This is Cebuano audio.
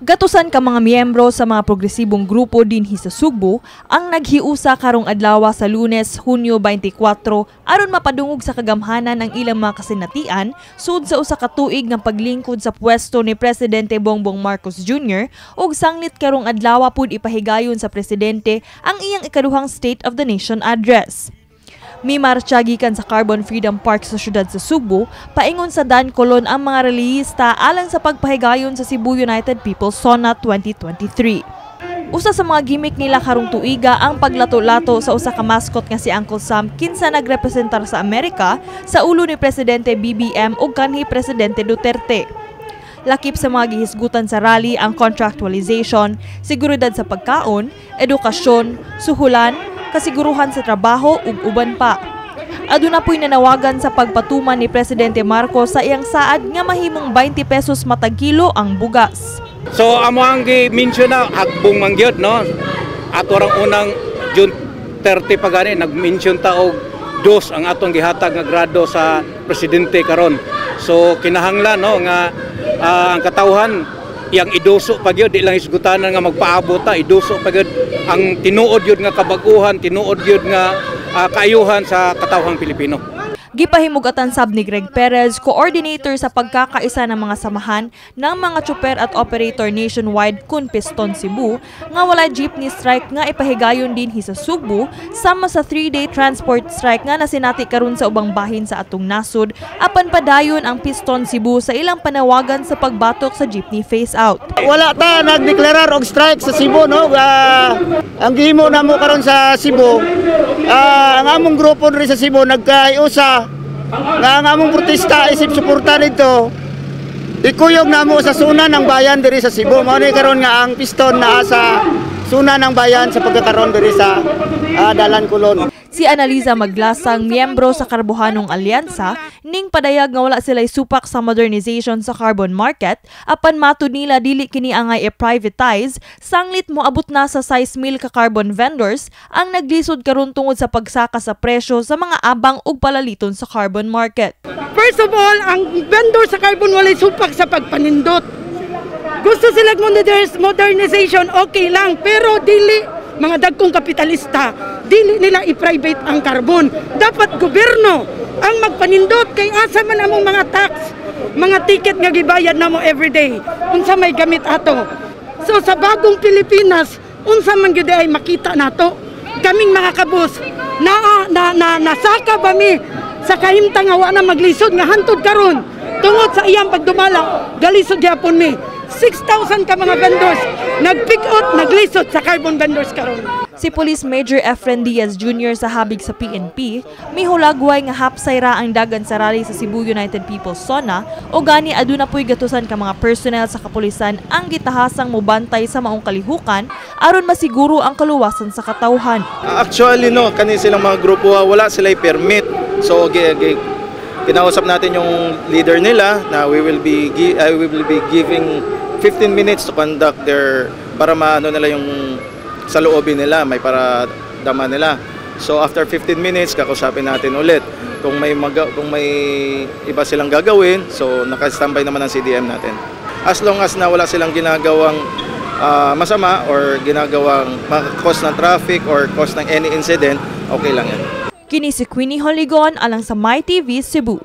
Gatusan ka mga miyembro sa mga progresibong grupo dinhi sa Sugbo ang naghiusa karong adlaw sa Lunes, Hunyo 24, aron mapadungog sa kagamhanan ang ilang mga kasinatian sud sa usa ka tuig nga paglingkod sa pwesto ni Presidente Bongbong Marcos Jr. ug sanglit karong adlaw pud ipahigayon sa presidente ang iyang ikaduhang State of the Nation Address. Mimartsa gikan sa Carbon Freedom Park sa syudad sa Sugbo, paingon sa Dan Colon ang mga reliyista alang sa pagpahigayon sa Cebu United People's SONA 2023. Usa sa mga gimmick nila karong tuiga ang paglato-lato sa usa ka mascot nga si Uncle Sam, kinsa nagrepresentar sa Amerika, sa ulo ni Presidente BBM ug kanhi Presidente Duterte. Lakip sa mga gihisgutan sa rally ang contractualization, seguridad sa pagkaon, edukasyon, suhulan, kasiguruhan sa trabaho ug uban pa. Aduna po'y nanawagan sa pagpatuman ni Presidente Marcos sa iyang saad nga mahimong 20 pesos matag kilo ang bugas. So amo ang gi-mention na hagbong man gyud, no. Ato rang unang June 30 pa gani nag-mention ta og dos ang atong gihatag nga grado sa presidente karon. So kinahanglan, no, nga ang katawhan iyang iduso pa gyud, di lang hisgutanan nga magpaabot ta, iduso pa gyud ang tinuod gyud nga kabag-uhan, tinuod gyud nga kaayuhan sa katawhang Pilipino. Gipahimugatan sab ni Greg Perez, coordinator sa pagkakaisa ng mga samahan ng mga tsuper at operator nationwide kun Piston Cebu, nga wala jeepney strike nga ipahigayon dinhi sa Sugbo sama sa 3-day transport strike nga nasinati karon sa ubang bahin sa atong nasod, apan padayon ang Piston Cebu sa ilang panawagan sa pagbatok sa jeepney phase out. Wala ta nagdeklarar og strike sa Cebu, no. Ang gihimo namo karon sa Cebu, ang among grupo diri sa Cebu nagkaiusa nga ang among protesta isip suporta nito ikuyog namo sa suna ng bayan diri sa Cebu. Mao ni karon nga ang Piston naa sa suna ng bayan sa pagkakaron diri sa Dalan Colon. Si Analiza Maglasang, miyembro sa Karbohanong Alyansa, ning padayag nga wala sila'y supak sa modernization sa carbon market, apan matud nila dili kini angay i-privatize, sanglit moabot na sa 6 mil ka carbon vendors ang naglisod karon tungod sa pagsaka sa presyo sa mga abang ug palaliton sa carbon market. First of all, ang vendor sa carbon walay supak sa pagpanindot. Gusto sila modernization, okay lang, pero dili mga dagkong kapitalista, dili nila i-private ang carbon. Dapat gobyerno ang magpanindot kay asa man among mga tax, mga ticket nga gibayad namo everyday, unsa may gamit ato? So sa bagong Pilipinas, unsa man gyud ay makita nato? Kaming mga kabus, na, na, na nasaka ba mi sa kahimtang nga wa na maglisod nga hantod karon tungod sa iyang pagdumala, galisod gyapon mi? 6,000 ka mga vendors nag-pick out, naglisod sa carbon vendors karon. Si Police Major Efren Diaz Jr. sa habig sa PNP, mihulagway nga hapsay ra ang dagan sa rally sa Cebu United People's SONA o gani aduna po'y gatusan ka mga personnel sa kapulisan ang gitahasang mobantay sa maong kalihukan aron masiguro ang kaluwasan sa katawhan. Actually, no, kani silang mga grupo, wala sila permit. So kinausap natin yung leader nila na we will be giving 15 minutes to conduct their para maano nila yung sa loobin nila, may para dama nila. So after 15 minutes, kakausapin natin ulit. Kung may iba silang gagawin, so naka-standby naman ang CDM natin. As long as na wala silang ginagawang masama or ginagawang cause ng traffic or cause ng any incident, okay lang yan. Kini si Queenie Holigon alang sa MyTV Cebu.